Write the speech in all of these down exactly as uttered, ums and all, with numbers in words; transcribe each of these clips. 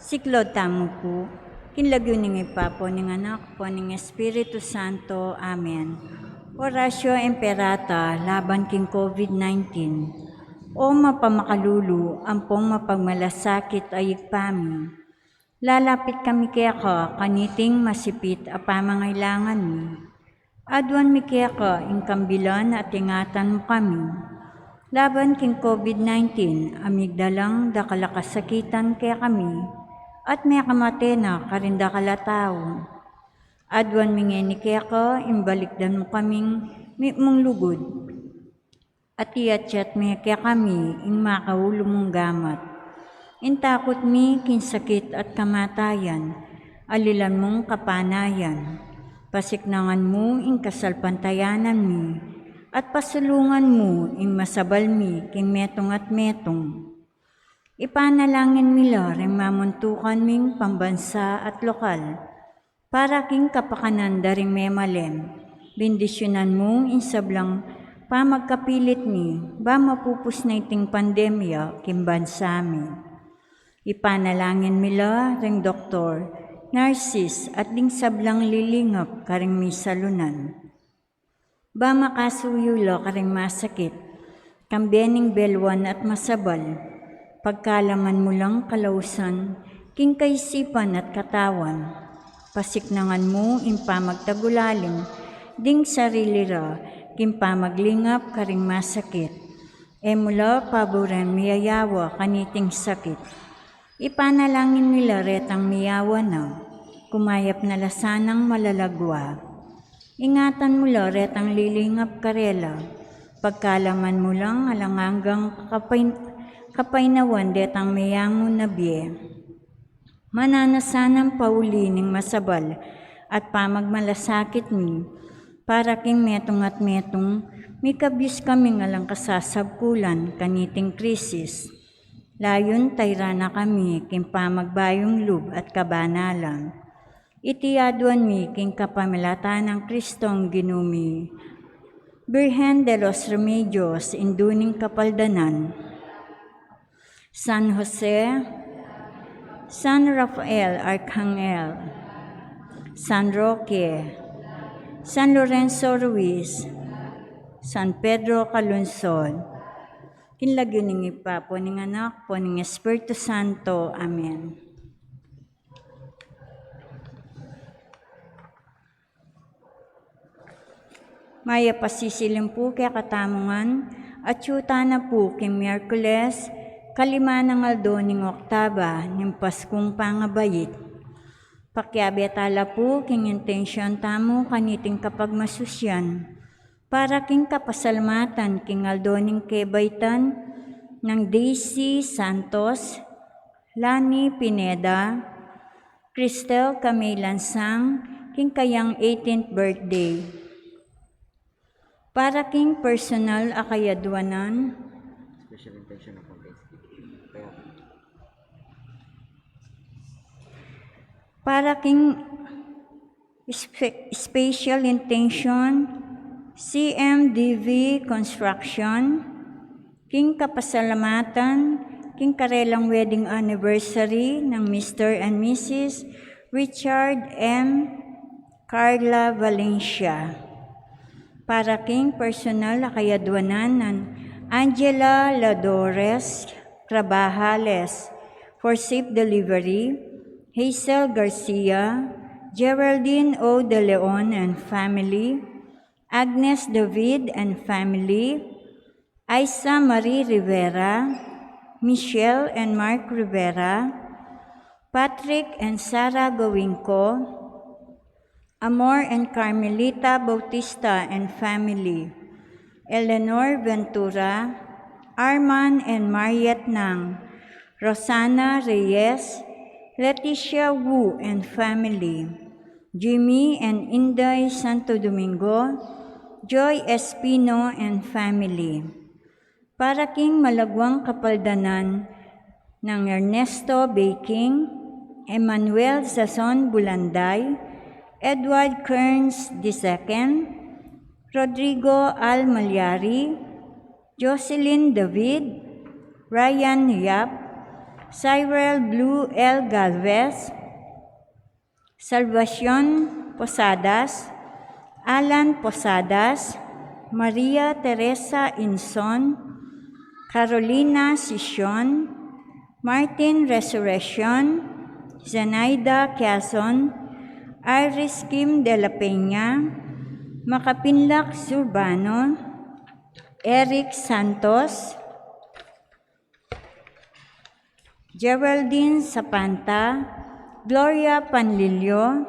Siklaud tamu pu, king lagyu ning Ibpa, ampon ning Anak, ampon ning Espiritu Santo. Amen. Oratio Imperata laban king COVID nineteen. O mapamakalulu ampong mapagmalasakit a Ibpa mi, lalapit kami keka kaniting masipit a pamangailangan mi. Aduan mi keka ing kambilan at ingatan mu kami laban king COVID nineteen a migdalang dakal a kasakitan kekami at mekamate na karing dakal a tau. Aduan mi ngeni keka ing balikdan mu kaming mimung lugud. At iatyat me kekami ing makaulu mung gamat. Ing takut mi king sakit at kamatayan, alilan mung kapanayan. Pasiknangan mu ing kasalpantayanan mi, at pasulungan mu ing masabal mi king metung at metung. Ipanalangin mi la ring mamuntukan ming pambansa at lokal, para king kapakanan da ring memalem. Bendisyunan mu ing sablang pamagkapilit mi, ba mapupus na iting pandemya king bansa mi. Ipanalangin mi la ring doktor, nurses, at ding sablang lilingap karing misalunan, ba makasuyu la karing masakit, kambe ning beluan at masabal. Pagkalaman mu lang kalausan king kaisipan at katawan. Pasiknangan mu ing pamagtagulaling ding sarili ra king pamaglingap karing masakit. E mu la paburen miyayawa kaniting sakit. Ipanalangin mi la retang miyawa na, kumayap na la sanang malalagwa. Ingatan mu la retang lilingap karela, pagkalaman mu lang alang anggang kapain-, kapainawan detang meyangu na bie. Mananu sanang pauli ning masabal at pamagmalasakit mi, para king metung at metung, mikabyus kaming alang kasasabkulan kaniting krisis. Layun tayran na kami king pamagbayung lub at kabanalan. Iti aduan mi king kapamilatan nang Kristong Ginu mi. Birhen de los Remedios, Indu ning Kapaldanan. San Jose, San Rafael Arcangel, San Roque, San Lorenzo Ruiz, San Pedro Calungsod. King lagyu ning Ibpa, ampon ning Anak, ampon ning Espiritu Santo. Amen. Mayap a sisilim pu kekatamu ngan, atyu tana pu king Miyerkules, kalima nang aldo ning Oktaba ning Paskung Pangabait. Pakiabe tala pu king intensyon tamu kaniting kapagmasusyan, para king kapasalamatan king aldo ning kebaitan nang Daisy Santos, Lani Pineda, Cristel Camey Lansang, king kayang eighteenth birthday. Para king personal a kayaduanan. Special intention of Thanksgiving. Kaya, para king spe-, special intention, C M D V Construction, king kapasalamatan king karelang wedding anniversary nang Mister and Missus Richard M. Carla Valencia. Para king personal a kayaduanan nang Angela Ladores Trabajales for safe delivery, Hazel Garcia, Geraldine O. De Leon and family, Agnes David and family, Aisa Marie Rivera, Michelle and Mark Rivera, Patrick and Sarah Gawingco, Amor and Carmelita Bautista and family, Eleanor Ventura, Arman and Mariette Nang, Rosana Reyes, Leticia Wu and family, Jimmy and Inday Santo Domingo, Joy Espino and family. Para king malaguang kapaldanan nang Ernesto Baking, Emmanuel Sazon Bulanday, Edward Kearns the second, Rodrigo Al Malyari, Jocelyn David, Ryan Yap, Cyril Blue L. Galvez, Salvacion Posadas, Alan Posadas, Maria Teresa Inson, Carolina Sison, Martin Resurreccion, Zenaida Quezon, Iris Kim de la Peña, Makapinlak Zurbano, Eric Santos, Geraldine Sapanta, Gloria Panlilio,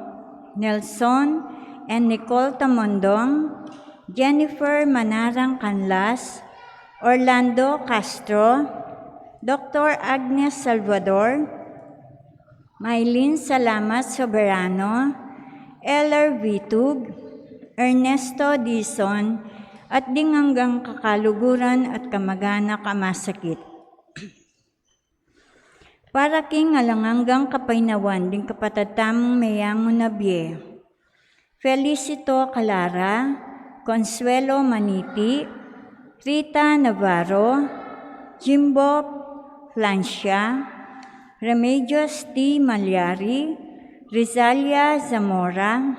Nelson and Nicole Tamondong, Jennifer Manarang Canlas, Orlando Castro, Doctor Agnes Salvador, Mylene Salamat Soberano, Eller Vitug, Ernesto Dizon, at ding anggang kakaluguran at kamaganak a masakit. Para king alang anggang kapaynawan ding kapatad tamung meyangu na bie, Felicito Calara, Consuelo Maniti, Rita Navarro, Jimbo Flancia, Remedios T. Malyari, Rizalia Zamora,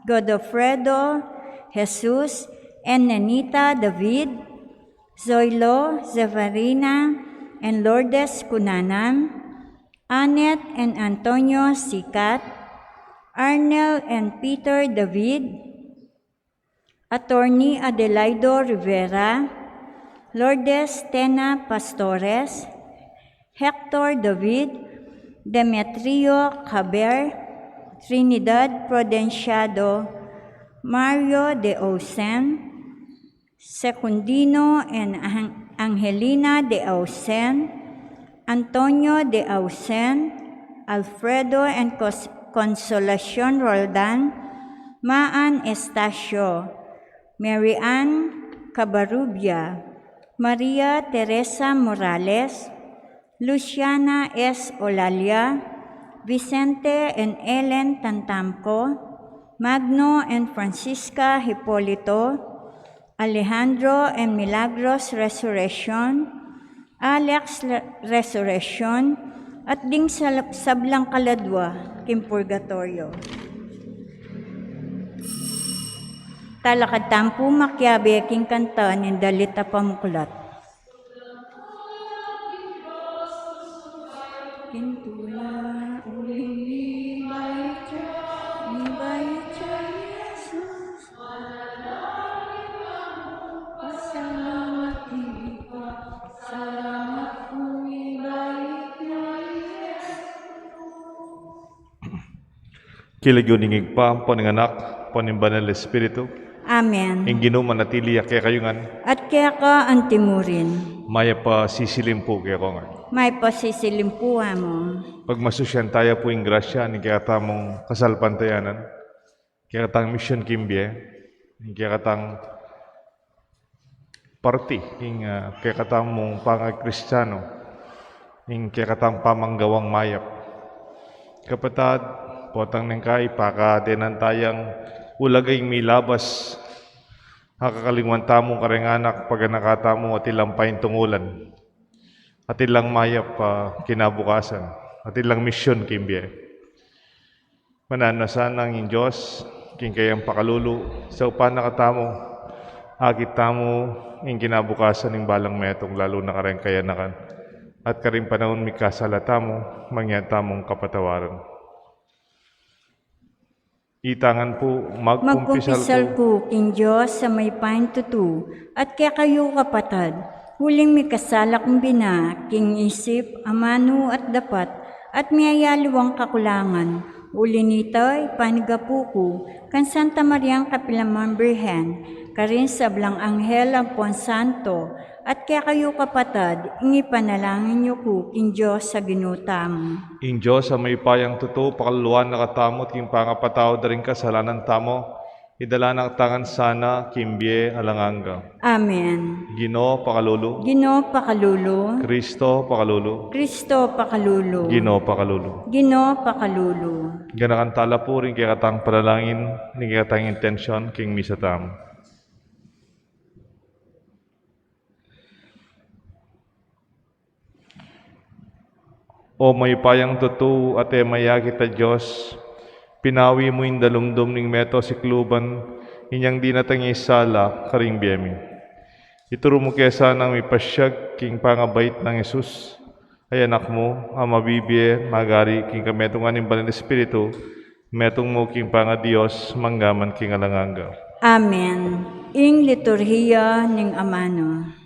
Godofredo Jesus, and Nenita David, Zoilo Zeverina and Lourdes Cunanan, Annette and Antonio Sicat, Arnel and Peter David, Attorney Adelaido Rivera, Lourdes Tena Pastores, Hector David, Demetrio Caber, Trinidad Prudenciado, Mario de Osen, Secundino and Ang-, Angelina de Ausen, Antonio de Ausen, Alfredo and Cos-, Consolacion Roldan, Maan Estacio, Mary Ann Cabarrubia, Maria Teresa Morales, Luciana S. Olalia, Vicente and Ellen Tantamco, Magno and Francisca Hipolito, Alejandro and Milagros Resurreccion, Alex Re-, Resurreccion, at ding sal-, sablang kaladwa king purgatorio. Talakad tamu pu makiabe king kanta ning dalit a pamuklat. King tula uling mibait ya, mibait ya Jesus. Pasalamat kita, salamat pu mibait ya Jesus. King lagyu ning Ibpa, ampo ning Anak, ampo ning Banal Espiritu. Amen. Ing Ginu manatili ya kekayu ngan. At keka antimurin. Mayap a sisilim pu kekongan. Mayap a sisilim pu, Among. Pagmasusyan taya pu ing grasya ning kekatamung kasalpantayanan, kekatang misyun king bie, ing kekatang parti king, ah, kekatamung pangakristiano, ing kekatang pamanggawang mayap. Kapatad, potang neng kai, pakadenan tayang ulaga ing milabas, akakalingwan tamu kareng anak, paganakan tamu, atin lang paintungulan, atin lang mayap a kinabukasan, atin lang misyun king bie. Mananu na sana ing Dios king kayang pakalulu, saupan na katamu, akit tamu ing kinabukasan ning balang metung, lalu na kareng kayanakan, at karing panaun mikasala tamu, mangyan tamung kapatawaran. Itang ngan pu, magkumpisal ku king Dios a mayupayang tutu, at kekayu kapatad, uling mikasala kung bina king isip, amanu at dapat, at miyayaliwang kakulangan. Uli nita, ipanyawad ku kang Santa Mariang kapilan man Birhen, karing sablang anghel ampon santo, at kekayu kapatad, ing ipanalangin yu ku king Dios a Ginu tamu. Ing Dios a mayupayang tutu pakaluluan na katamu at king pangapatawad da ring kasalanan tamu, idala na katamu ngan sana king bie alang angga. Amen. Ginu pakalulu. Ginu pakalulu. Kristo pakalulu. Kristo pakalulu. Ginu pakalulu. Ginu pakalulu. Ganakan tala pu ring kekatang panalangin ning kekatang intensyon king misa tamu. O mayupayang tutu at e mayakit a Dios, pinawi mu ing dalumdum ning meto sikluban, inyang dinatang ya ing sala karing bie mi. Ituru mu ke sanang mipasyag king pangabait nang Jesus, a Anak mu, a mabibie, magari, king kametungan ning Banal Espiritu, metung mu king pangaDios, mangga man king alang angga. Amen. Ing liturhiya ning amanu.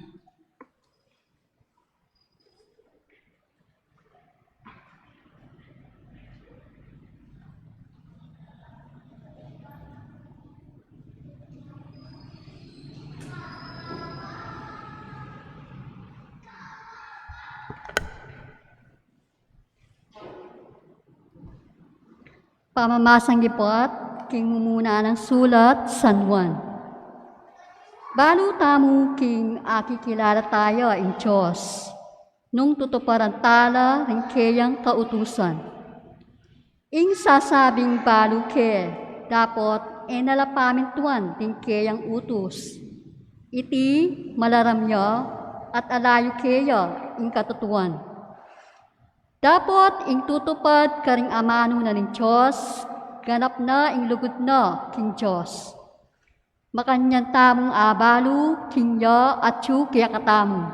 Pamamasang ibat king mumuna nang sulat San Juan. Balu tamu king akikilala taya ing Dios, nung tutuparan tala ring keyang kautusan. Ing sasabing balu ke, dapot e na la pamintuan ding keyang utus. Iti malaram ya at alayu keya ing katutuan. Dapot ing tutupad karing amanu na ning Dios, ganap na ing lugud na king Dios. Makanyan tamung abalu king ya atyu kekatamu.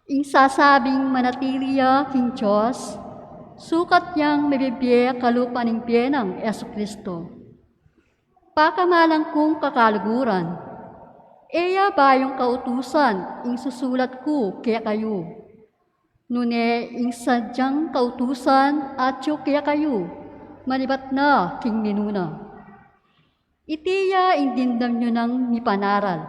Ing sasabing manatili ya king Dios, sukat yang mibibie kalupa ning bie nang Jesucristo. Pakamalan kung kakaluguran, e ya bayung kautusan ing susulat ku kekayu. Nune ing sadyang kautusan atyu kekayu, manibat na king minuna. Iti ya ing dimdam yu nang mipanaral.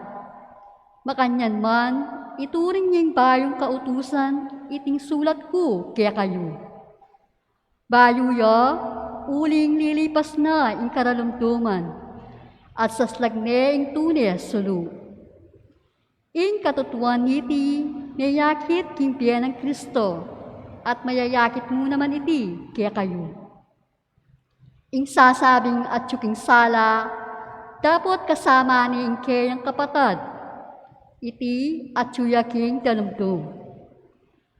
Makanyan man, ituring yu ing bayung kautusan iting sulat ku kekayu. Bayu ya, uling lilipas na ing karalumduman, at saslag ne ing tune sulu. Ing katutuan niti meyakit king bie nang Cristo, at mayayakit mu naman iti kekayu. Ing sasabing atyu king sala, dapot kasama ne ing keyang kapatad, iti atyu ya king dalumdum.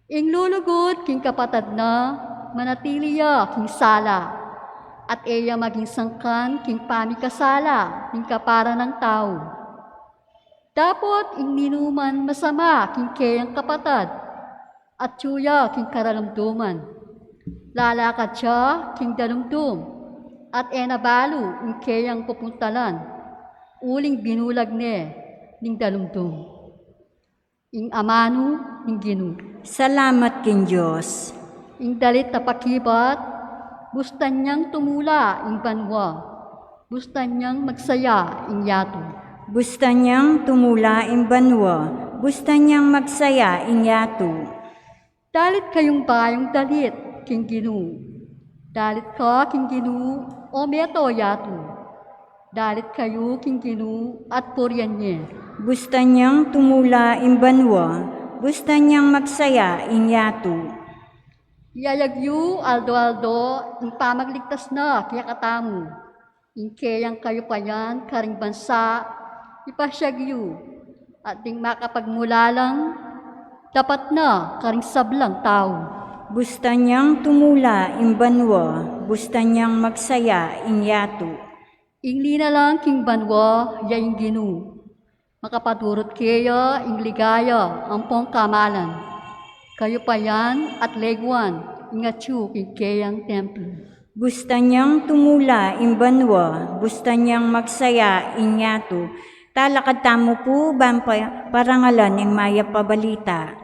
Ing lulugud king kapatad na, manatili ya king sala, at e ya maging sangkan king pamikasala ning kapara nang tau. Dapot ing ninuman masama king keyang kapatad, atyu ya king karalumduman. Lalakad ya king dalumdum, at e na balu ing keyang pupuntalan, uling binulag ne ning dalumdum. Ing amanu ning Ginu. Salamat king Dios. Ing dalit a pakibat, bustan yang tumula ing banua, bustan yang magsaya ing yatu. Bustan yang tumula ing banua, bustan yang magsaya ing yatu. Dalit kayung bayung dalit king Ginu. Dalit ka king Ginu, o meto yatu. Dalit kayu king Ginu at purian ye. Bustan yang tumula ing banua, bustan yang magsaya ing yatu. Iyayag yu aldo-aldo ing pamagligtas na kekatamu. Ing keyang kayupayan karing bansa, ipasyag yu, at ding makapagmulalang dapat na karing sablang tau. Bustan yang tumula ing banua, bustan yang magsaya ing yatu. Ing linalang king banua ya ing Ginu. Makapadurut keya ing ligaya ampong kamalan, kayupayan at leguan ing atyu king keyang templo. Bustan yang tumula ing banua, bustan yang magsaya ing yatu. Talakad tamu pu ban pa-, parangalan ing mayap a balita.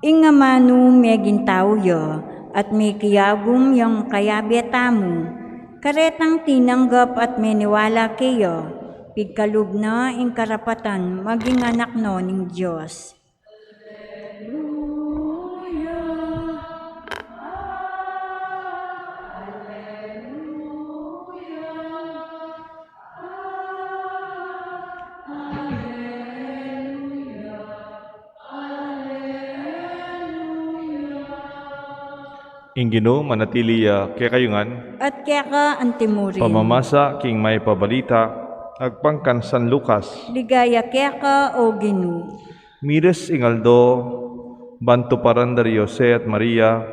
Ing amanu meging tau ya, at mekiagum yang kayabe tamu, karetang tinanggap at meniwala keya, pigkalub na ing karapatan maging anak no ning Dios. Ing Ginu manatili ya kekayu ngan. At keka antimurin. Pamamasa king Mayap a Balita agpang kan San Lucas. Ligaya keka, O Ginu. Miris ing aldo, ban tuparan da ri Jose at Maria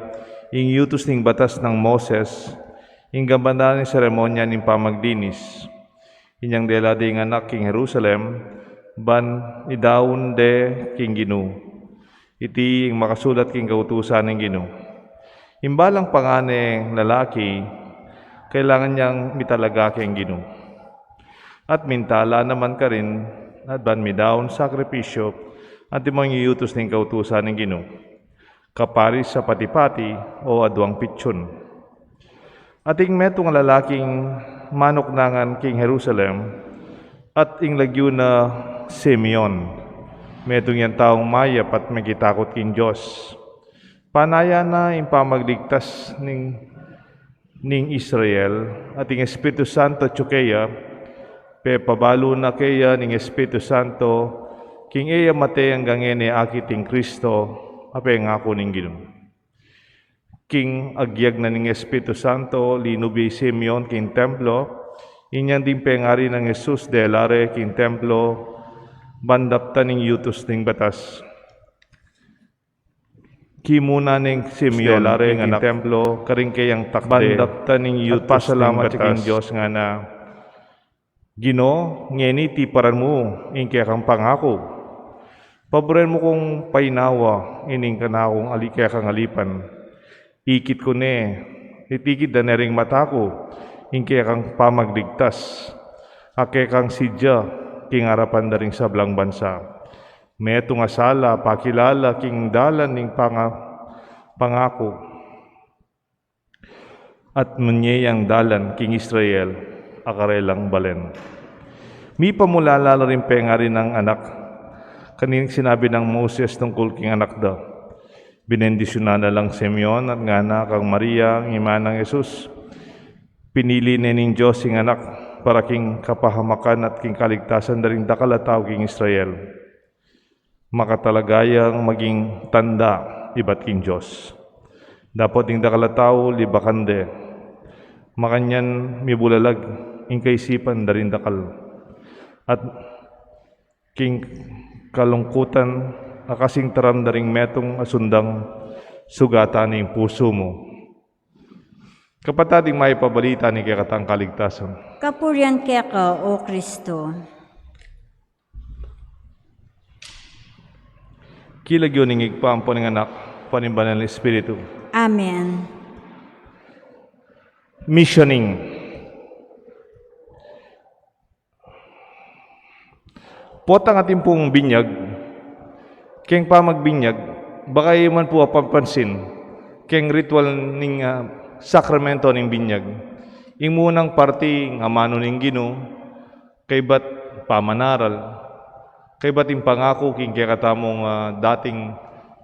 ing yutus ning batas nang Moses, ing gabanan ning seremonya ning pamaglinis. Inyang dela de ing anak king Jerusalem, ban idaun de king Ginu. Iti ing makasulat king kautusan ning Ginu. Ing balang pangane lalaki, kailangan yang mitalaga king Ginu. At mintala naman karin, at ban midaun sakripisyu, at ing mayutus ning kautusan ning Ginu. Kaparis a pati-pati o aduang pitsun. Ating metung a lalaking manuknangan king Jerusalem, at ing lagyu na Simeon. Metung yang taung mayap at mekitakut king Dios. Panaya na ing pamagligtas ning, ning Israel, at ing Espiritu Santo atyu keya, pepabalu na keya ning Espiritu Santo, king e ya mate anggang e ne akit ing Kristo, a pengaku ning Ginu. King agyag na ning Espiritu Santo, linub ya i Simeon king templo, inyang ding pengari nang Jesus dela re king templo, ban daptan ing yutus ning batas. Kimuna neng Simeon dela re king templo, karing keyang takde, ban daptan ing yutus ning batas. At pasalamat ya king Dios, ngana, Ginu, ngeni tiparan mu ing kekang pangaku. Paburen mu kung painawa ining kanakung ali-, kekang alipan. Ikit ku ne, itikit da ne ring mata ku ing kekang pamagligtas, a kekang sidya king arapan da ring sablang bansa. Metung a sala pakilala king dalan ning panga-, pangaku. At munye yang dalan king Israel a karelang balen. Mipamulala la ring pengari nang anak kaning sinabi nang Moses tungkul king anak da. Binendisyunan na lang Simeon at ngana kang Maria, ing ima nang Jesus, pinili ne ning Dios ing anak para king kapahamakan at king kaligtasan da ring dakal a tau king Israel. Makatalaga yang maging tanda ibat king Dios. Dapot ing dakal a tau libakan de. Makanyan mibulalag ing kaisipan da ring dakal. At king kalungkutan a kasing taram da ring metung a sundang, sugatan ing pusu mu. Kapatad, ing mayap a balita ning kekatang kaligtasan. Kapurian keka, O Kristo. King lagyu ning Ibpa, ampo ning Anak, ampo ning Banal a Espiritu. Amen. Missioning. Potang atin pung binyag, keng pamagbinyag, baka e man pu apapansin keng ritual ning, ah, sakramento ning binyag. Ing munang parti, ing amanu ning Ginu, kaybat pamanaral, kaybat ing pangaku king kekatamung, ah, dating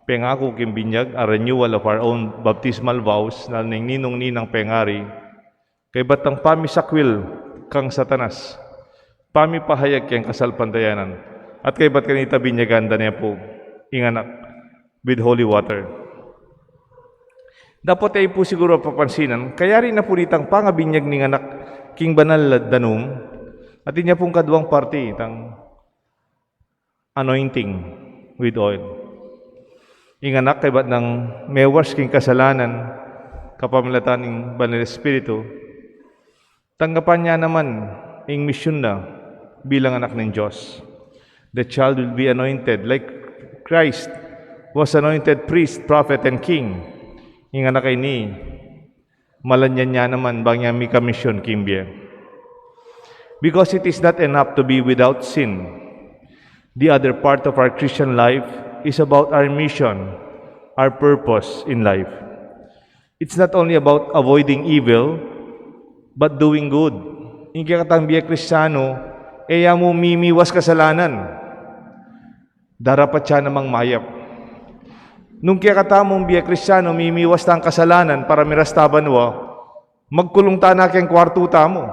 pengaku king binyag, a renewal of our own baptismal vows, na ning ninung ninang pengari, kaybat nang pamisakwil kang Satanas, pamipahayag keng kasalpantayanan, at kaybat kanita binyagan da ne pu ing anak with holy water. Dapot e pu siguru apapansinan, kayari na pu ditang pangabinyag ning anak king banal a danum, at inya pung kaduang parti, itang anointing with oil. Ing anak kaybat nang mewas king kasalanan, kapamilatan ning Banal a Espiritu, tanggapan ne naman ing misyun na bilang anak ning Dios. The child will be anointed like Christ was anointed priest, prophet, and king. Ing anak a ini, malanyan ne naman bang yang mika-misyon king bie. Because it is not enough to be without sin. The other part of our Christian life is about our mission, our purpose in life. It's not only about avoiding evil, but doing good. Ing kekatang bie Kristiyanu, e ya mu mimiwas kasalanan. Darapat ya namang mayap. Nung kekatamung bie Kristiyanu, mimiwas tang kasalanan para miras ta banua, magkulung ta na keng kuartu tamu.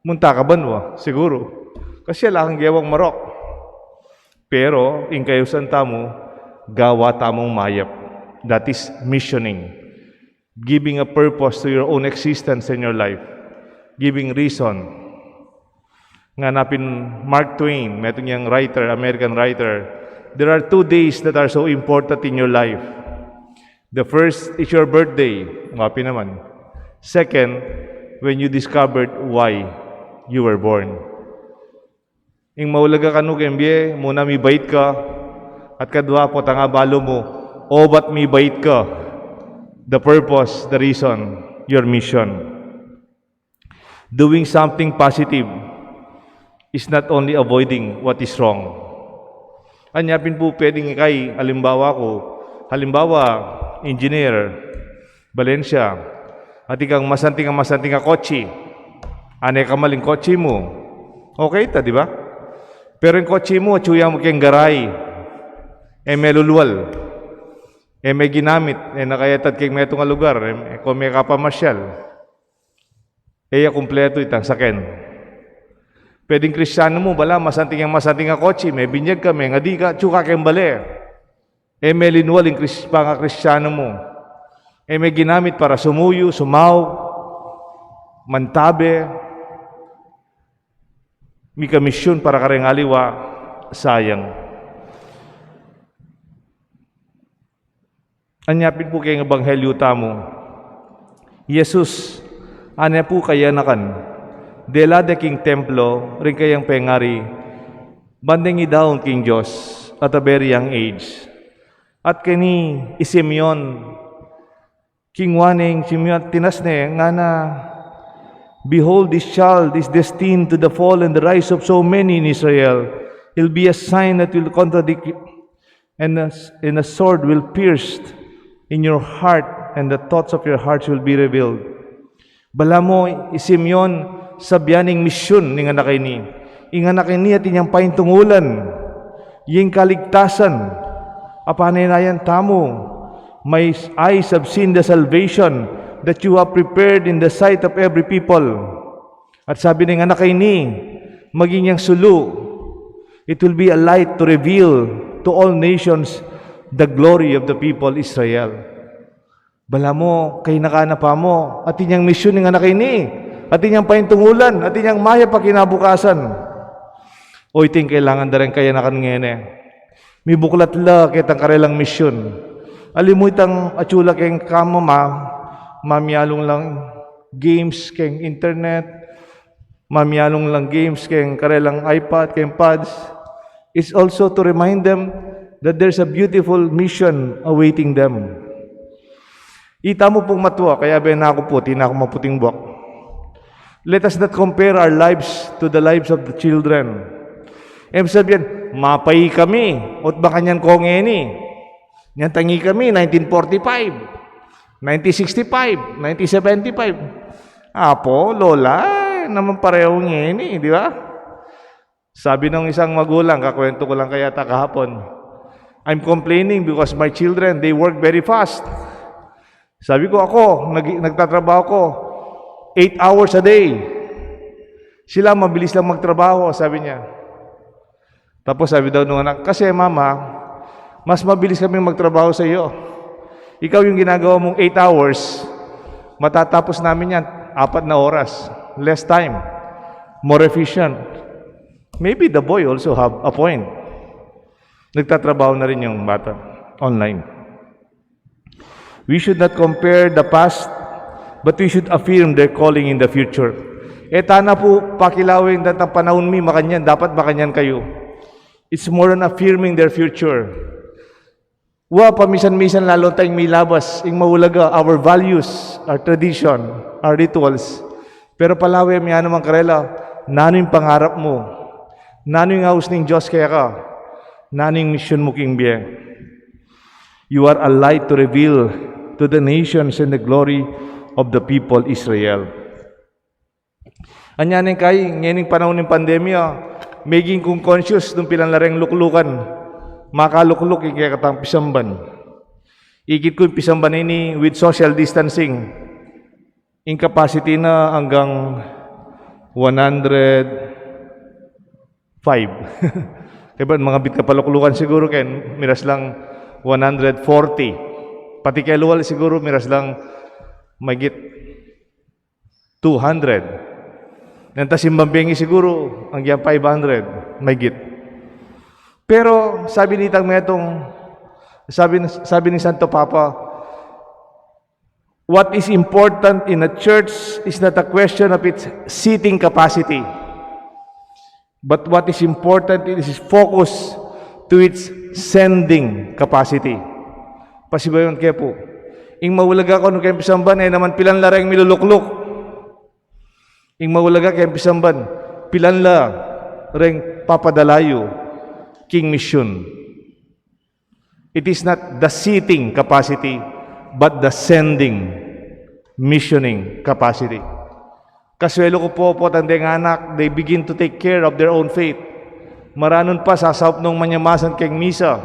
Munta ka banua, siguru. Kasi ala kang gewang marok. Pero, ing kayusan tamu, gawa tamung mayap. That is missioning. giving a purpose to your own existence and your life, giving reason. Ngana pin Mark Twain, metung yang writer, American writer, "There are two days that are so important in your life. The first is your birthday," mapi naman. "Second, when you discovered why you were born." Ing maulaga kanu keng bie, muna mibait ka, at kadua potang abalu mu, obat mibait ka. The purpose, the reason, your mission. Doing something positive is not only avoiding what is wrong. Anya pin pu pwedeng ikay, halimbawa ku, halimbawa, engineer, Valencia, atin kang masanting a masanting a kotse. Ane ka maling kotse mu. Okay ta, di ba? Pero ing kotse mu, atsu ya mu keng garay. E melulwal. E meginamit. E na kayatad keng metung a lugar. E, e ko mekapamasyal. E ya kumpletu itang saken. Pwedeng Kristiano mu, bala, masanting yang masanting a kotse, mebinyag ka, mengadi ka, atsu ka keng bale. E melinwal ing Kris-, pangakristiano mu. E meginamit para sumuyu, sumaug, mantabe, mika misyun para kareng aliwa, sayang. Anya pin pu keng ebanghelyu tamu. Jesus, ane pu kayanakan, dela de king templo, ring kayang pengari, ban deng idaun king Dios at a very young age. At keni i Simeon, king wa neng Simeon, tinas ne, ngana, "Behold, this child is destined to the fall and the rise of so many in Israel. He'll be a sign that will contradict you, and a, and a sword will pierce in your heart, and the thoughts of your hearts will be revealed." Balamu, i Simeon, sabyan ing misyun ning anak a ini. Ing anak a ini atin yang paintungulan, ing kaligtasan, a panaynayan tamu. "My eyes have seen the salvation that you have prepared in the sight of every people." At sabi ning anak a ini, maging yang sulu, it will be a light to reveal to all nations the glory of the people Israel. Balamu, kayanakan na pa mu, atin yang misyun ning anak a ini, atin yang paintungulan, atin yang mayap a kinabukasan. O, iti ing kailangan da reng kayanakan ngeni. Mibuklat la ketang karelang misyun. Alimu itang atsu la keng kama, ma-, mamialung lang games keng internet, mamialung lang games keng karelang iPad, keng pads, is also to remind them that there's a beautiful mission awaiting them. Ita mu pung matua, kaya ben aku pu, atin aku maputing buak. Let us not compare our lives to the lives of the children. E mu sabyan, mapai kami, ot makanyan ko ngeni. Nyan tangi kami, nineteen forty-five, nineteen sixty-five, nineteen seventy-five. Apo, lola, e naman pareho ngeni, di ba? Sabi nung isang magulang, kakwento ko lang kaya ta kahapon, "I'm complaining because my children, they work very fast." Sabi ko, "Ako, nag-, nagtatrabaho ko eight hours a day. Sila, mabilis lang magtrabaho," sabi niya. Tapos sabi daw nung anak, "Kasi, mama, mas mabilis kaming magtrabaho sa iyo. Ikaw, yung ginagawa mong eight hours, matatapos namin yan apat na oras. Less time. More efficient." Maybe the boy also have a point. Nagtatrabaho na rin yung bata online. We should not compare the past, but we should affirm their calling in the future. E ta na pu pakilawen deng panahun mi, makanyan, dapat makanyan kayu. It's more on affirming their future. Wa, pamisan-misan lalu tayung milabas, ing maulaga, our values, our tradition, our rituals. Pero palawe mi anu man karela, nanu ing pangarap mu? Nanu ing aus ning Dios keka? Nanu ing misyun mu king bie? You are a light to reveal to the nations and the glory of the people Israel. Anya neng kai, ngening panahun ning pandemya, meging kung conscious nung pilan la reng luklukan, makalukluk ing kekatang pisamban. Ikit ku ing pisamban ini with social distancing. Ing capacity na anggang one hundred five. Kaya ba, mangabit ka pa luklukan siguru, ken miras lang one hundred forty. Pati kelual siguru, miras lang Maigit two hundred. Nang ta simbang bengi siguru, agyang five hundred, maigit. Pero sabi nitang metung, sabi, sabi ning Santo Papa, what is important in a church is not a question of its seating capacity, but what is important is its focus to its sending capacity. Pasibayu ke pu, ing maulaga kanu keng pisamban, e naman pilan la reng milulukluk. Ing maulaga keng pisamban, pilan la reng papadala yu king misyun. It is not the seating capacity, but the sending, missioning capacity. Kasuelu ku pu, potang deng anak, they begin to take care of their own faith. Maranun pa, sasaup nung manyamasan keng misa.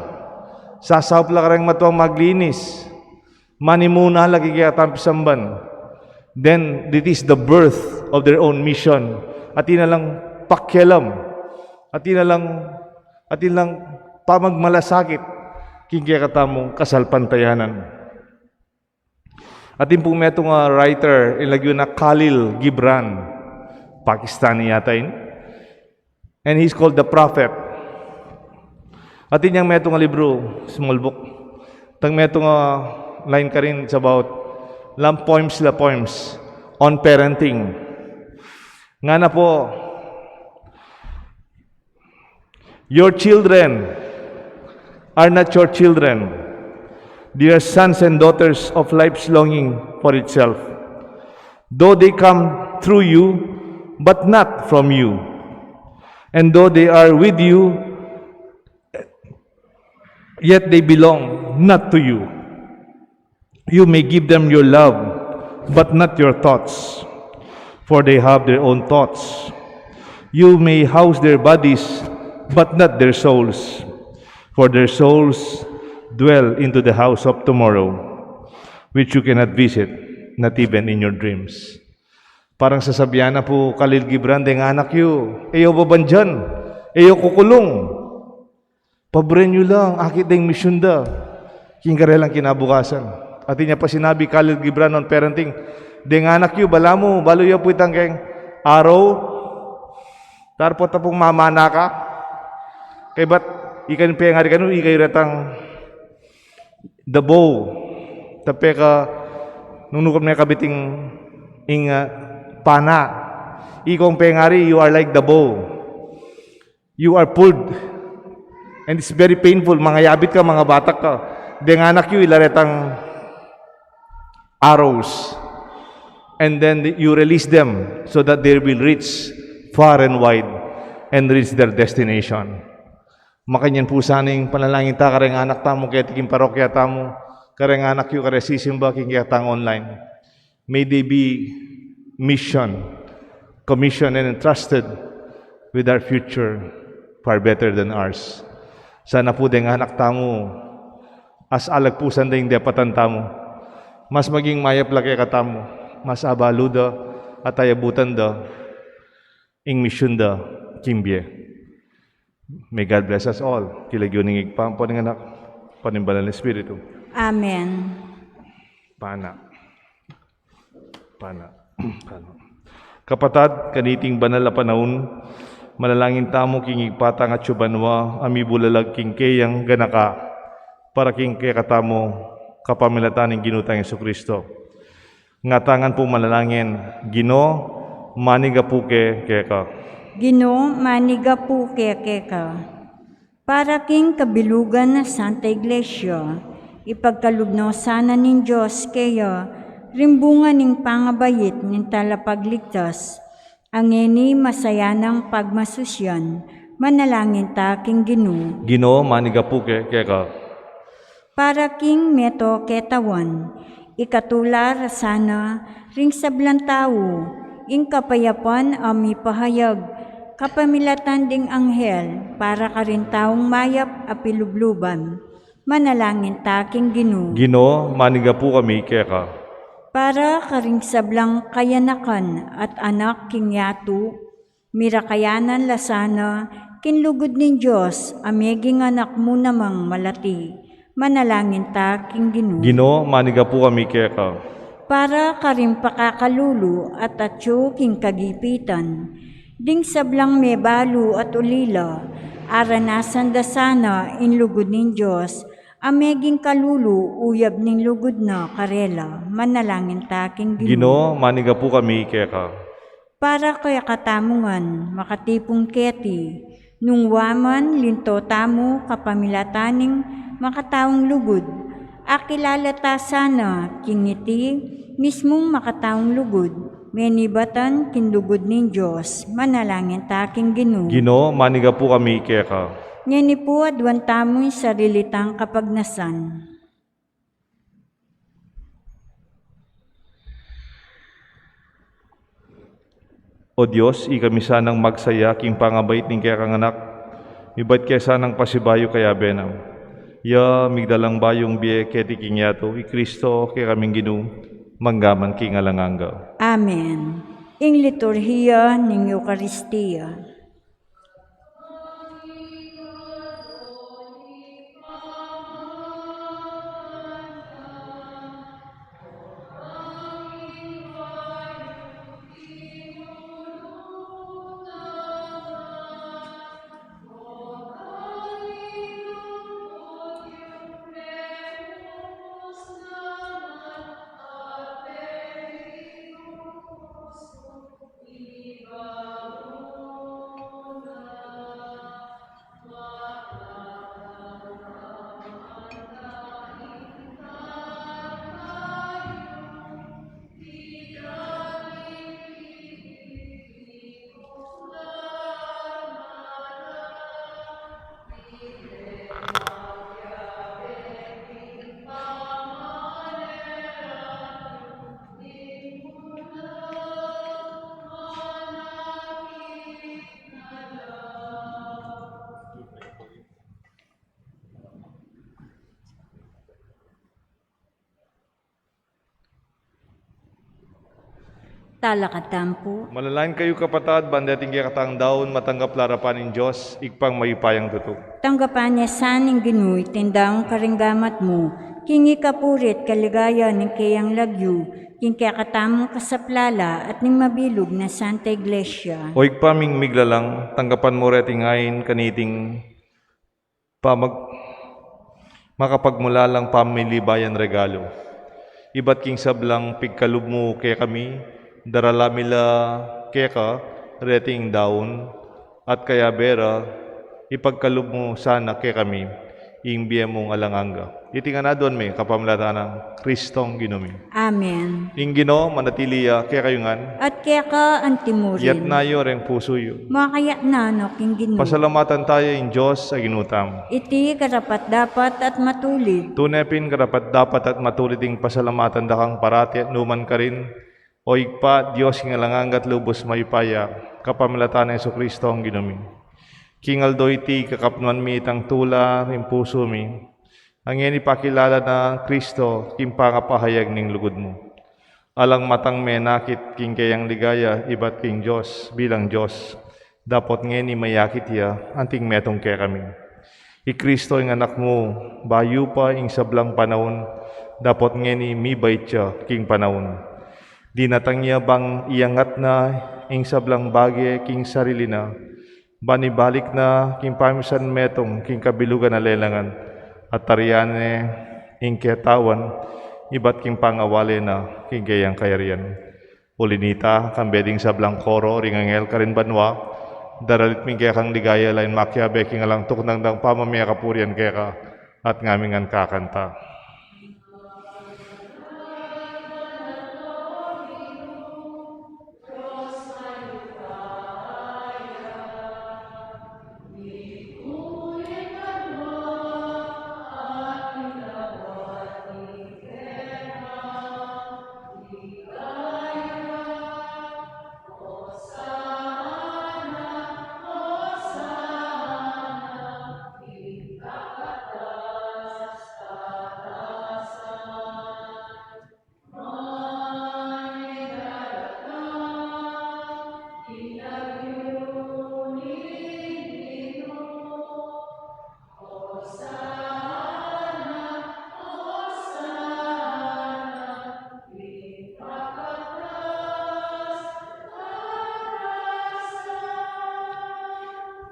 Sasaup la kareng matuang maglinis. Manimuna la king kekatang pisamban. Then, it is the birth of their own mission. Atin na lang pakialam. Atin na lang, atin lang pamagmalasakit king kekatamung kasalpantayanan. Atin pung metung a writer, ing lagyu na Khalil Gibran, Pakistani yata ini. And he's called the prophet. Atin yang metung a libru, small book. Tang metung a line karin, it's about lang poems la, poems on parenting. Ngana pu, your children are not your children. They are sons and daughters of life's longing for itself. Though they come through you, but not from you. And though they are with you, yet they belong not to you. You may give them your love, but not your thoughts, for they have their own thoughts. You may house their bodies, but not their souls, for their souls dwell into the house of tomorrow, which you cannot visit, not even in your dreams. Parang sasabian na pu Khalil Gibran deng anak yu, e yu babandian, e yu kukulung. Pabren yu lang, akit deng misyun da king karelang kinabukasan. Atin ya pa sinabi Khalil Gibran on parenting, deng anak yu, balamu, balu yu pu itang keng arrow, tarpot ta pung mamana ka. Kaybat ika ing pengari kanu, ika ing retang the bow. Tape ka, nung nukat me kabit ing, ing, ah, pana. Ika ing pengari, you are like the bow. You are pulled. And it's very painful. Mangayabit ka, mangabatak ka. Deng anak yu, ila retang arrows. And then you release them so that they will reach far and wide and reach their destination. Makanyan pu sana ing panalangin ta kareng anak tamu keti king parokya tamu, kareng anak yu, kareng sisimba king kekatang online. May they be mission, commissioned and entrusted with our future far better than ours. Sana pu deng anak tamu, as alagpusan da ing depatan tamu, mas maging mayap la kekatamu, mas abalu da at ayabutan da ing misyun da king bie. May God bless us all. King lagyu ning Ibpa, ampo ning Anak, ampo ning Banal a Espiritu. Amen. Pana. Pana. Pana. Kapatad, kaniting banal a panaun, manalangin tamu king Ibpa tang atsu banua a mibulalag king keyang ganaka, para king kekatamu kapamilatan ning Ginu tang Jesucristo. Nga ta ngan pung manalangin, Ginu, manigapu ke keka. Ginu, manigapu ke keka. Para king kabilugan na Santa Iglesia, ipagkalub no sana ning Dios keya ring bunga ning pangabait ning Talapagligtas, a ngeni masayanang pagmasusyan. Manalangin ta king Ginu. Ginu, manigapu ke keka. Para king meto ketawan, ikatula ra sana ring sablang tau ing kapayapan a mipahayag kapamilatan ding anghel para karing taung mayap a pilubluban. Manalangin ta king Ginu. Ginu, manigapu kami keka. Para karing sablang kayanakan at anak king yatu, mirakayanan la sana king lugud ning Dios a meging anak mu namang malati. Manalangin ta king Ginu. Ginu, manigapu kami keka. Para karing pakakalulu at atyu king kagipitan, ding sablang mebalu at ulila, aranasan da sana ing lugud ning Dios, a meging kalulu uyab ning lugud na karela. Manalangin ta king Ginu. Ginu, manigapu kami keka. Para kekatamu ngan makatipun keti, nung wa man linto tamu kapamilatan ning makataung lugud, akilala ta sana king iti mismung makataung lugud, menibatan king lugud ning Dios. Manalangin ta king Ginu. Ginu, manigapu kami keka. Ngeni pu aduan tamu ing sarili tang kapagnasan. O Dios, ikami sanang magsaya king pangabait ning kekang Anak, mibat ke sanang pasibayu kayabe na. Iya migdalang bayung bie keti king yatu, i Kristo kekaming Ginu, mangga man king alang angga. Amen. Ing liturhiya ning Eukaristia. Talakad tamu pu. Manalangin kayu, kapatad, ban deting kekatang daun matanggap la arapan ning Dios, Ibpang mayupayang tutu. Tanggapan na sa ning Ginu iting daun karing gamat mu, king ikapuri at kaligayan ning keyang lagyu, king kekatamung kasaplalan at ning mabilug nang Santa Iglesia. O Ibpa ming miglalang, tanggapan mu reting ain kaniting pamag-, makapagmulalang pamilibayan regalu. Ibat king sablang pigkalub mu kekami, daralan mi la keka reting daun, at kayabe ra, ipagkalub mu sana kekami ing bie mung alang angga. Iti ngan aduan mi kapamilatan nang Kristong Ginu mi. Amen. Ing Ginu manatili ya kekayu ngan. At keka antimurin. Yatna yu reng pusu yu. Makayatna no king Ginu. Pasalamatan taya ing Dios a Ginu tamu. Iti karapat-dapat at matulid. Tune pin karapat-dapat at matulid ing pasalamatan da kang parati at nukarin man, O Ibpa, Dios king alang angga at lubus mayupaya, kapamilatan nang Jesucristo a Ginu mi. King aldo iti, kakapnuan mi itang tula ring pusu mi, a ngeni pakilala na Kristo king pangapahayag ning lugud mu. Alang matang menakit king keyang ligaya ibat king Dios bilang Dios, dapot ngeni mayakit ya anting metung kekami. I Kristo ing Anak mu, bayu pa ing sablang panaun, dapot ngeni mibait ya king panaun. Dinatang ya bang iangat na ing sablang bage king sarili na, ban ibalik na king pamisan metung king kabilugan a lelangan, at tarian ne ing ketawan ibat king pangawale na king keyang kayarian. Uli nita, kambe ding sablang koro ring anghel karin banua, daralit mi ing kekang ligaya, lain makiabe king alang tuknang dang pamamie kapurian keka, at ngami ngan kakanta.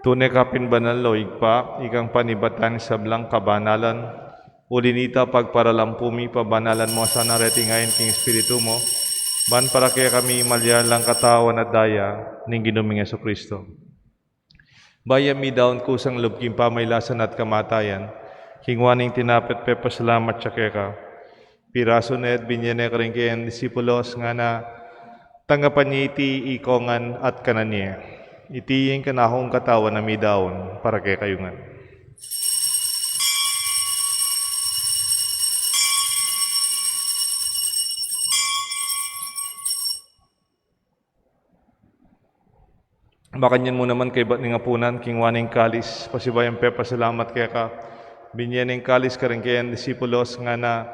Tune ka pin banal, o Ibpa, ikang panibatan ing sablang kabanalan. Uli na nita, pagparalampu mi, pabanalan mu sana reting ain king Espiritu mu, ban para kekami malyari lang katawan at daya ning Ginu ming Jesucristo. Bayu ya midaun kusang lub king pamailasan at kamatayan, kinua ne ing tinape at pepasalamat ya keka, pirasu ne at binye ne karing kayang disipulos, ngana, tanggapan ye iti ikongan at kanan ye. Iti ing kanakung katawan a midaun para kekayu ngan. Makanyan mu naman kaybat ning apunan, kinua ne ing kalis, pasibayu yang pepasalamat keka, binye ne ing kalis karing kayang disipulos, ngana,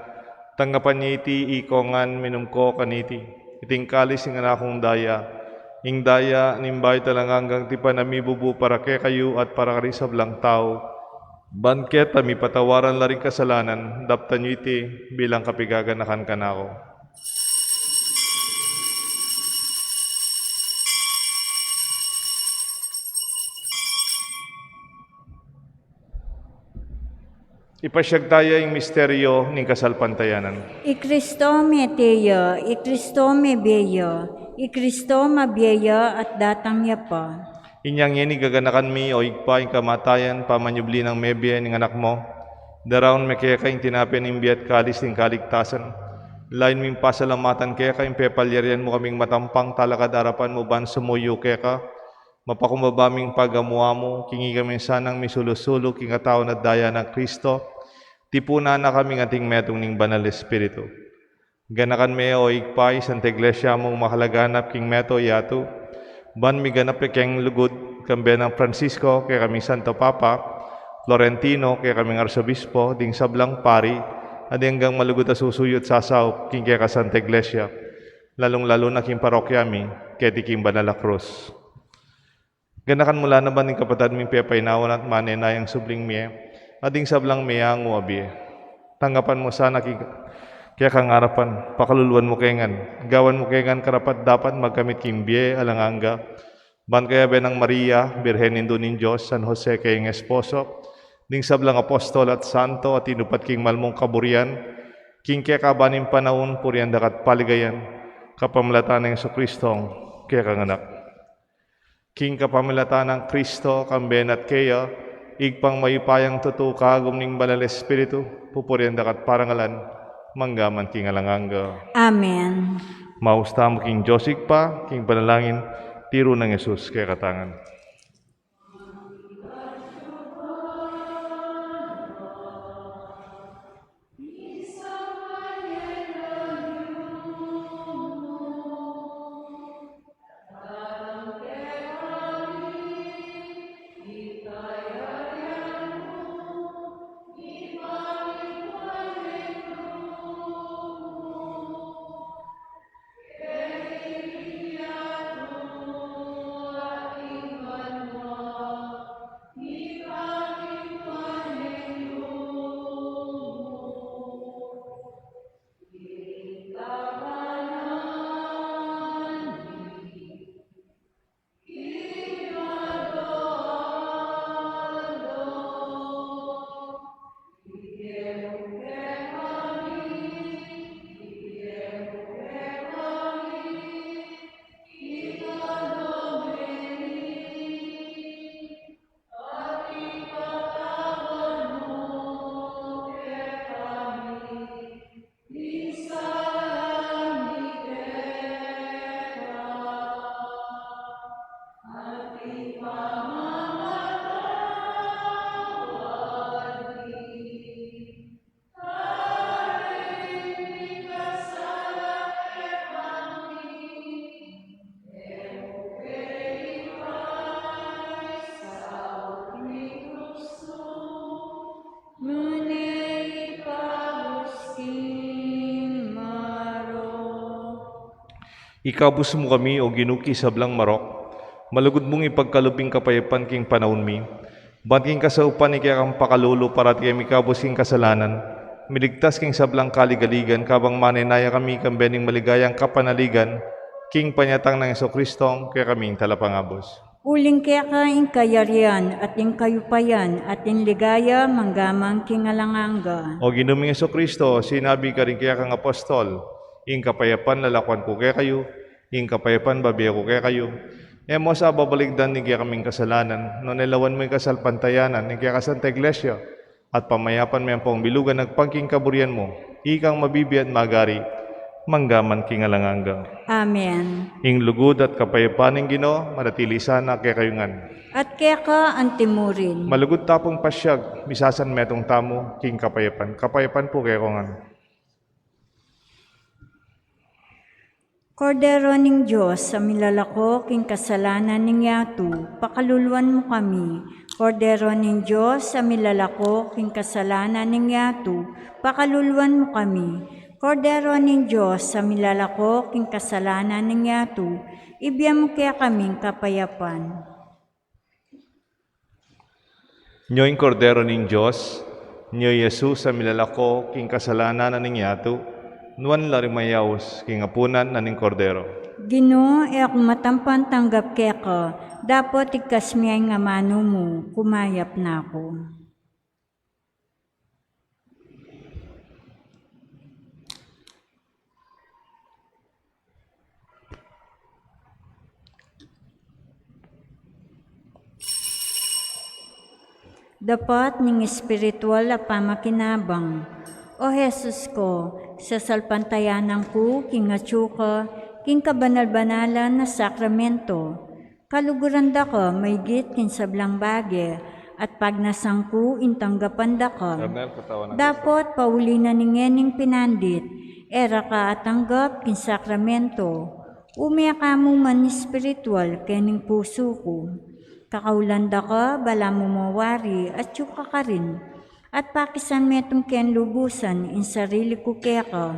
tanggapan ye iti ikongan, minum ko kaniti. Iti ing kalis ning kanakung daya, ing daya ning bayu at alang anggang tipan a mibubu para kekayu at para karing sablang tau. Ban keta mipatawaran la ring kasalanan, daptan yu iti bilang kapigaganakan kanaku. Ipasyag taya ing misteryo ning kasalpantayanan. I Kristo mete ya, i Kristo mebie ya, i Kristo mabie ya at datang ya pa. Inyang ngeni gaganakan mi, o Ibpa, ing kamatayan, pamanyubli nang mebie ning Anak mu. Daraun mi keka ing tinape ning bie at kalis ning kaligtasan. Layun ming pasalamatan keka ing pepalyarian mu kaming matampang talakad king arapan mu ban sumuyu keka. Mapakumbaba ming pagamu-amu, king ikami sanang misulu-sulu king katawan at daya nang Kristo, tipunan na kaming anting metung ning Banal Espiritu. Ganakan me, o Ibpa, ing Santa Iglesia mung makalaganap king mabilug a yatu, ban miganap ya keng lugud, kambe nang Francisco, kekaming Santo Papa, Florentino, kekaming Arsobispo, ding sablang pari, at ding anggang malugud a susuyu at sasaup king keka Santa Iglesia, lalung-lalu na king parokya mi, keti king Banal a Krus. Ganakan mu la naman ding kapatad ming pepainawa na at manenayang subling mie, at ding sablang meangu a bie. Tanggapan mu sana king kekang arapan, pakaluluan mu ke ngan, gawan mu ke ngan karapat-dapat magkamit king bie alang angga. Ban kayabe nang Maria, Birhen Indu ning Dios, San Jose kayang esposo, ding sablang apostol at santo a tinupad king mal mung kaburian, king kekaban ning panaun, purian da ka at paligayan, kapamilatan nang Jesucristong kekang Anak. King kapamilatan nang Kristo, kambe na at keya, Ibpang mayupayang tutu, kagum ning Banal Espiritu, pupurian da ka at parangalan, mangga man king alang angga. Amen. Maus tamu king Dios Ibpa, king panalangin, tiru nang Jesus kekatamu ngan. Ikabus mu kami, O Ginu, king sablang marok. Malugud mung ipagkalub ing kapayapan king panaun mi. Ban king kasaupan ning kekang pakalulu, parati kami ikabus king kasalanan, miligtas king sablang kaligaligan, kabang manenaya kami kambe ning maligayang kapanaligan king panyatang nang Jesucristong kekaming Talapangabus. Uling keka ing kayarian, at ing kayupayan, at ing ligaya, mangga man king alang angga. O Ginu ming Jesucristo, sinabi mu karing kekang apostol, ing kapayapan lalakuan ku kekayu, ing kapayapan bibie ku kekayu. E mu sa babalikdan ing kekaming kasalanan, nune lawan mu ing kasalpantayanan ning kekang Santa Iglesia, at pamayapan me ampong bilugan agpang king kaburian mu, ikang mabibie at magari, mangga man king alang angga. Amen. Ing lugud at kapayapan ning Ginu, manatili sana kekayu ngan. At keka antimurin. Malugud ta pung pasiag, misasan metung tamu king kapayapan. Kapayapan pu kekayu ngan. Kordero ning Dios, a milalako king kasalanan ning yatu, pakaluluan mu kami. Kordero ning Dios, a milalako king kasalanan ning yatu, pakaluluan mu kami. Kordero ning Dios, a milalako king kasalanan ning yatu, ibie mu kekaming kapayapan. Nyo ing Kordero ning Dios, nyo i Jesus a milalako king kasalanan ning yatu, nuan la ring mayaus king apunan na ning Kordero. Ginu, e ku matampan tanggap keka, dapot igkas mu ya ing amanu mu, kumayap na ku. Dapat ning espiritual a pamakinabang. O Jesus ko, sasalpantayanan ku king atyu ka king kabanal-banalan a sakramento. Kaluguran da ka maigit king sablang bage, at pagnasan ku ing tanggapan da ka. Dapot pauli na ning ngening pinandit, e ra ka atanggap king sakramento. Ume ka mu man espiritual kening pusu ku. Kakaulan da ka, balamu mawari, atyu ka karin. At pakisan metung keng lubusan ing sarili ku keka.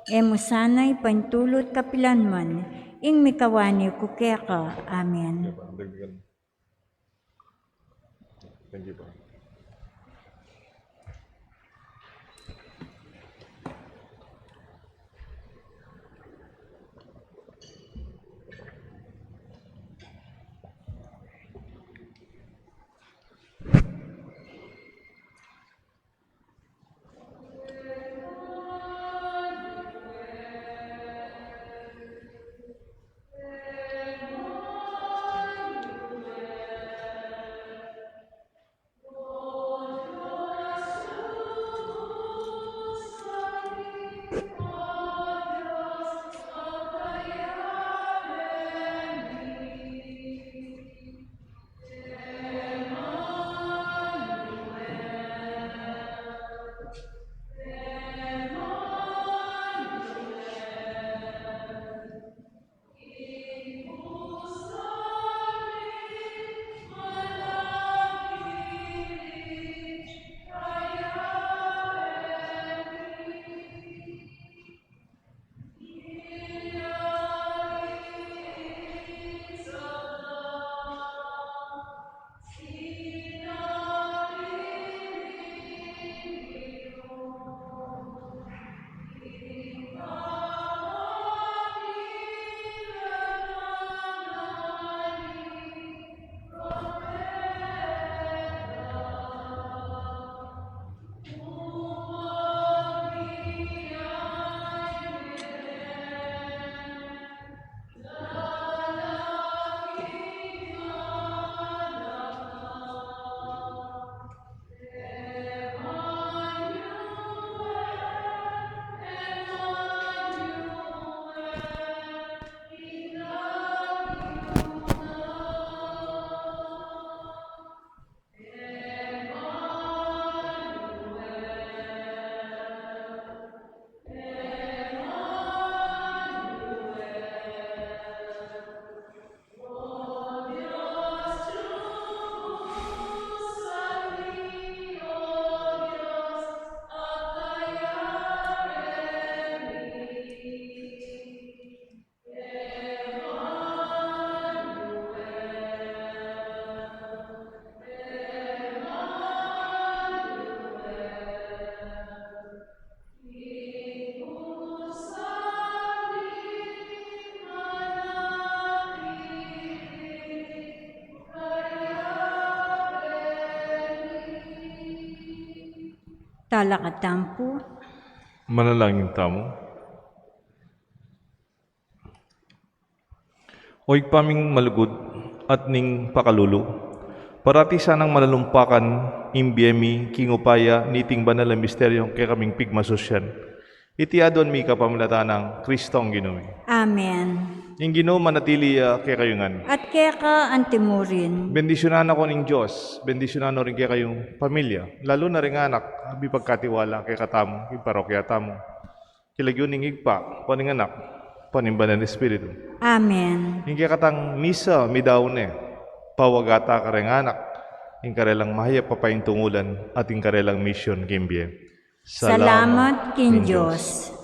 E mu sana ipaintulut kapilan man ing mikawani ku keka. Amen. Thank you, Father. Talakad tamu pu. Manalangin tamu. O Ibpa ming malugud at ning pakalulu, parati sanang malalumpakan ing bie mi king upaya niting banal a misteryung kekaming pigmasusyan. Iti aduan mi kapamilatan nang Kristong Ginu mi. Amen. Ing Ginu manatili ya kekayu ngan. At keka antimurin. Bendisyunan na ko ning Dios, bendisyunan no ring kekayung pamilya, lalu na ring anak, a mipagkatiwala kekatamu king parokya tamu. King lagyu ning Ibpa, ampo ning Anak, ampo ning Banal Espiritu. Amen. Ing kekatang misa midaun ne, pawagat ta kareng anak, ing karelang mayap a paintungulan at ing karelang misyon king bie. Salamat king Dios.